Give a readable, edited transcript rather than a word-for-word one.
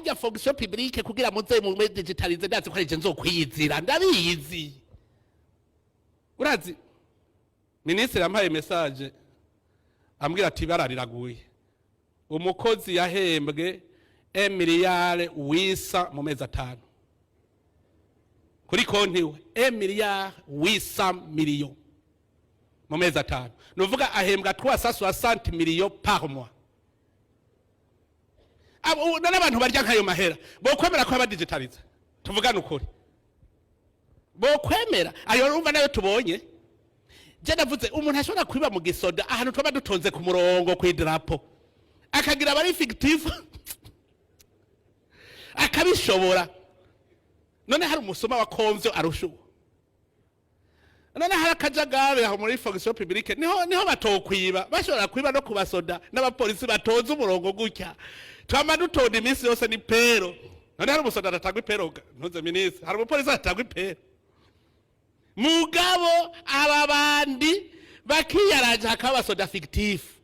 Hajya fonction publique kugira muze mu digitalize, ndazi ko arije nzokwiyizira, ndabizi. Urazi minisitiri yampaye message ambwira ati: "Ibara riraguye, umukozi yahembwe 1 miliyari 800 mu mezi 5 kuri konti we, 1 miliyari 800 millions mu mezi 5." Ni uvuga ahembwa 360 millions par mois. N'abantu barya nk'ayo mahera bokwemera ko abadigitaliza? Tuvugane ukuri, bokwemera ayo? Urumva nayo tubonye. Je navuze umuntu ashobora kwiba mu gisoda, ahantu twaba dutonze ku murongo ku idarapo, akagira abari fictif, akabishobora. None hari umusoma wa komvyo arusha uwo? None hari akajagari aho muri fonction publique, niho batokwiba? Bashobora kwiba no kubasoda n'abapolisi batonze umurongo gutya, twama dutonda iminsi yose ni pero. None hari umusoda adatangwa ipero? Ntuze minisitiri, hari umupolisi adatangwa ipero? Mugabo aba bandi bakiyaraje, hakaba abasoda fictif.